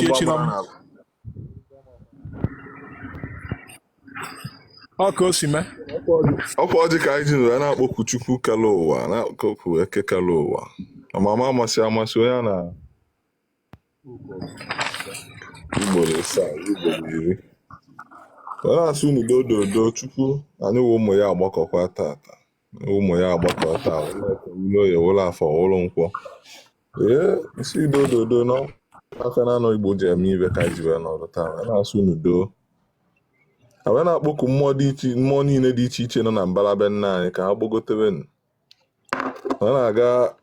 Echi na ọ ka o si mee. Ọkwa ọjị ka anyị ji wee na-akpọku Chukwu kele ụwa, na-akpọku Eke kele ụwa. Amama amasị amasị onye a na ugboro 7, ugboro 10. Wee na-asị unu dododo Chukwu, anyị wụ ụmụ ya agbakọkwa tata. Ụmụ ya agbakọ taa, wụlụ Eke, wụlụ Oye, wụlụ Afọ, wụlụ Nkwọ. Ee, nsị dododo nọ aka na anọ Igbo ji eme ibe ka anyị ji wee nọrọ taa. Wee na-asị unu doo. A wee na-akpọku mmụọ dị iche, mmụọ niile dị iche iche nọ na mbara be nna anyị ka ha gbagotebenu. Ha na-aga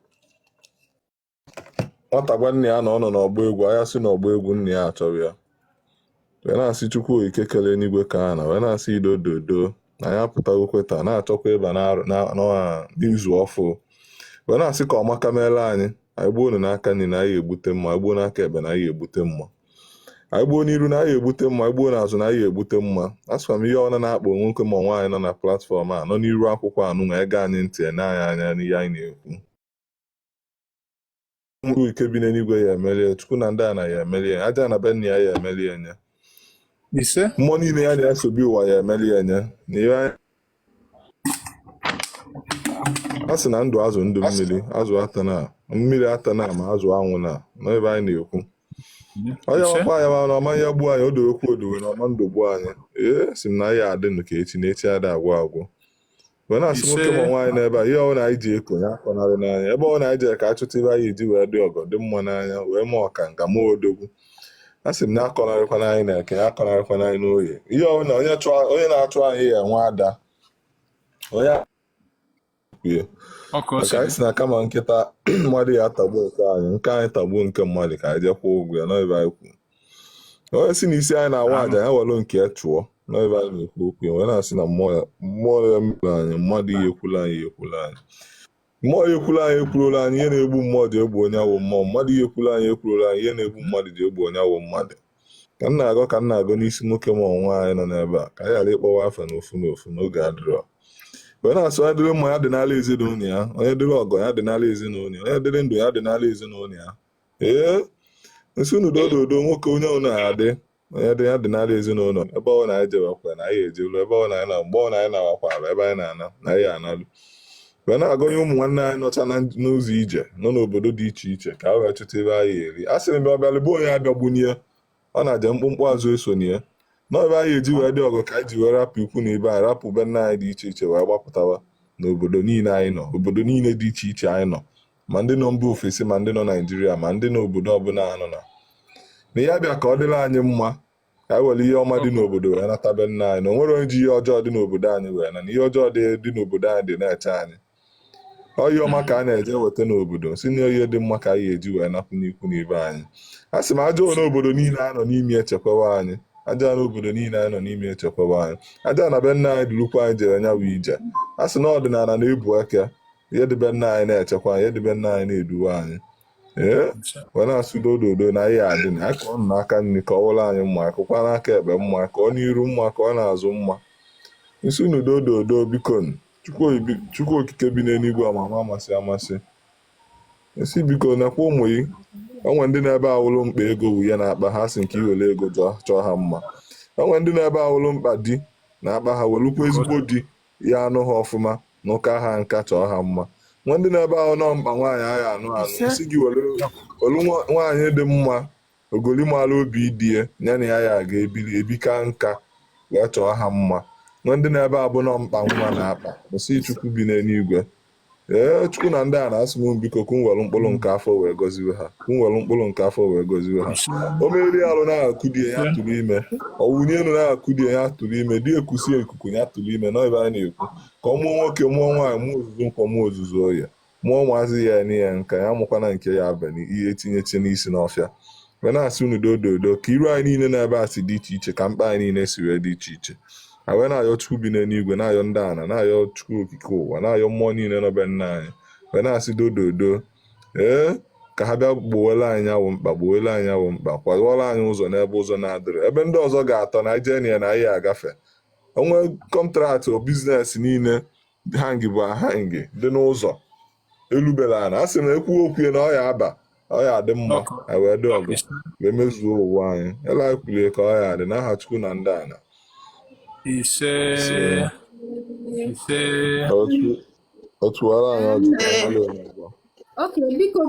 nwata gwa nna ya na ọ nọ n'ọgbọ egwu, anya si n'ọgbọ egwu nna ya achọrọ ya. Wee na-asị Chukwu okike kele n'igwe ka a na wee na-asị ido dodo na anyị apụtagokwe taa na-achọkwa ịba n'izu ọfụ. Wee na-asị ka ọmaka meela anyị, anyị gbuo unu n'aka nri na anyị egbute mma, anyị gbuo n'aka ekpe na anyị egbute mma, anyị gbuo n'iru na anyị egbute mma, anyị gbuo n'azụ na anyị egbute mma. Asịkwa m ihe ọna na-akpọ nwoke ma nwaanyị nọ na platform a nọ n'iru akwụkwọ anụ na ege anyị ntị ene anyị anya n'ihe anyị na-ekwu. Chukwu ike bi n'eluigwe ya emelie, Chukwu na ndị ana ya emelie, aja na be nna ya ya emelie nye. Ise. Mmụọ niile ya na-esobi ụwa ya emelie nye. Na ihe a sị na ndụ azụ ndụ mmiri, azụ atana, mmiri atana ma azụ anwụ na n'ebe anyị na-ekwu. Onye wakwa anyị ma na ọma ya gbuo anyị, o dowekwa odowe na ọma ndụ gbuo anyị. Ee, sị m na ya adịnụ ka echi na echi ada agwụ agwụ. Wee na-asị nwoke ma nwaanyị n'ebe a, ihe ọbụla anyị ji eko ya akọnarị n'anya, ebe ọbụla anyị jere ka a chụta ibe anyị ji wee dị ọgọ dị mma n'anya, wee mee ọkanga ma odogwu. A sị m na akọnarịkwana anyị na eke, ya akọnarịkwana anyị n'oye. Ihe ọbụla onye na-achụ anyị ya enwe ada. Onye kwuye. Maka anyị si na kama nkịta mmadụ ya atagbuo nke anyị, nke anyị tagbuo nke mmadụ ka anyị jee kwụọ ụgwọ ya n'ebe anyị kwuru. Onye si n'isi anyị na-awa aja ya welu nke ya chụọ n'ebe anyị na-ekwu okwu ya. Wee na-asị na mmụọ ya mmụọ ya mere anyị, mmadụ ihe ekwula anyị ekwula anyị, mmụọ ya ekwula anyị ekwurola anyị, ihe na-egbu mmụọ ji egbu onye awụ mmụọ, mmadụ ihe ekwula anyị ekwurola anyị, ihe na-egbu mmadụ ji egbu onye awụ mmadụ. Ka m na-agọ ka m na-agọ n'isi nwoke ma nwaanyị nọ n'ebe a, ka anyị ghara ịkpọwa afa n'ofu n'ofu n'oge adịrọ. Wee na-asị onye dịrị mma ya dị n'ala ezinụlọ ya, onye dịrị ọgọ ya dị n'ala ezinụlọ ya, onye dịrị ndụ ya dị n'ala ezinụlọ ya. Ee, nsị unu dododo nwoke onye ọ na-adị, onye dị ya dị n'ala ezinụlọ, ebe ọ na anyị jewekwa na anyị ejelu, ebe ọ na anyị na mgbe ọ na anyị nawakwara ebe anyị na-ana na anyị analụ. Wee na-agọnye ụmụ nwanne anyị nọcha n'ụzọ ije nọ n'obodo dị iche iche ka a wee chụta ebe anyị eri. A sịrị m ọ bịalụ bụ onye abịagbunie, ọ na-aja mkpụmkpụ azụ esonye ya n'ebe anyị eji wee dị ọgụ ka anyị ji wee rapụ ikwu na ibe anyị, rapụ be nna anyị dị iche iche wee gbapụtawa n'obodo niile anyị nọ, obodo niile dị iche iche anyị nọ, ma ndị nọ mba ofesi, ma ndị nọ Naijiria, ma ndị nọ obodo ọbụla nọ na na ya bịa ka ọ dịrị anyị mma, ka anyị were ihe ọma dị n'obodo wee nata be nna anyị, na o nwere onye ji ihe ọjọọ dị n'obodo anyị wee na ihe ọjọọ dị n'obodo anyị dị na-eche anyị. Ọ ihe ọma ka a na-eje weta n'obodo, si na ihe dị mma ka anyị eji wee napụ n'ikwu na ibe anyị. A sị m aja n'obodo niile anyị nọ n'ime echekwawa anyị, aja n'obodo niile anyị nọ n'ime echekwawa anyị, aja na be nna anyị dulukwa anyị jere nyawa ije. A sị na ọdịnala na-ebu eke, ihe dị be nna anyị na-echekwa anyị, ihe dị be nna anyị na-eduwe anyị. Ee, wee na-asụ dododo na ihe adị na anyị kọọ n'aka nri ka ọ wụrụ anyị mma, akụkwa n'aka ekpe mma, ka ọ n'iru mma, ka ọ n'azụ mma. Nsị unu dododo biko, Chukwu okike bi n'eluigwe ama amasị amasị. Nsị biko nekwa ụmụ gị, enwe ndị na-ebe awụlụ mkpa ego wu ya na-akpa ha, sị nke iwere ego chọọ ha mma. Enwe ndị na-ebe awụlụ mkpa di na-akpa ha, welukwa ezigbo di ya anụ ha ọfụma nụka ha nka chọọ ha mma. Nwe ndị na-ebe ahụ nọ mkpa nwaanyị agha anụ anụ, nsị gị welu nwaanyị dị mma, ogoli mara obi di ya, ya na ya ya ga-ebili ebika nka wee chọọ ha mma. Nwe ndị na-ebe abụ nọ mkpa nwa na-akpa, nsị Chukwu bi n'eluigwe. Ee, Chukwu na ndị a na-asị m biko ka m were mkpụrụ nke afọ wee gọziwe ha, ka m were mkpụrụ nke afọ wee gọziwe ha. O meri alụ na-akụ di ya tụrụ ime, ọwụnye elu na-akụ di ya tụrụ ime, di ekusi ikuku ya tụrụ ime n'ebe anyị na-ekwu ka ọ mụọ nwoke, mụọ nwaanyị, mụọ ozuzu nkwọ, mụọ ozuzu oye, mụọ nwazi ya n'ihe nka ya mụkwana nke ya abalị ihe etinyeche n'isi n'ọfịa. Wee na-asị unu dododo ka iru anyị niile n'ebe a si dị iche iche, ka mkpa anyị niile si wee dị iche iche. A wee na-ayọ Chukwu bi n'eluigwe, na-ayọ ndị ana, na-ayọ Chukwu okike ụwa, na-ayọ mmụọ niile nọ be nna anyị, wee na-asị dododo ee ka ha bịa gbowere anyị awụ mkpa, gbowere anyị awụ mkpa, kwadoro anyị ụzọ n'ebe ụzọ na-adịrị, ebe ndị ọzọ ga-atọ na ije na ya na anyị agafe. Onwe contract o business niile hangi bụ ahangi dị n'ụzọ elubela ana, a sị na ekwu okwu na ọ ya aba. Ọ ya adị mma. Ọkụ. Anyị wee dị ọgụ Ise. Wee mezuo ụwa anyị ele anyị kwulie ka ọ ya adị n'aha Chukwu na ndị ana. Ise. Ise. Ise. Otu otu wara anyị ọjị ka anyị malụ onye ọgbọ. Okay, biko.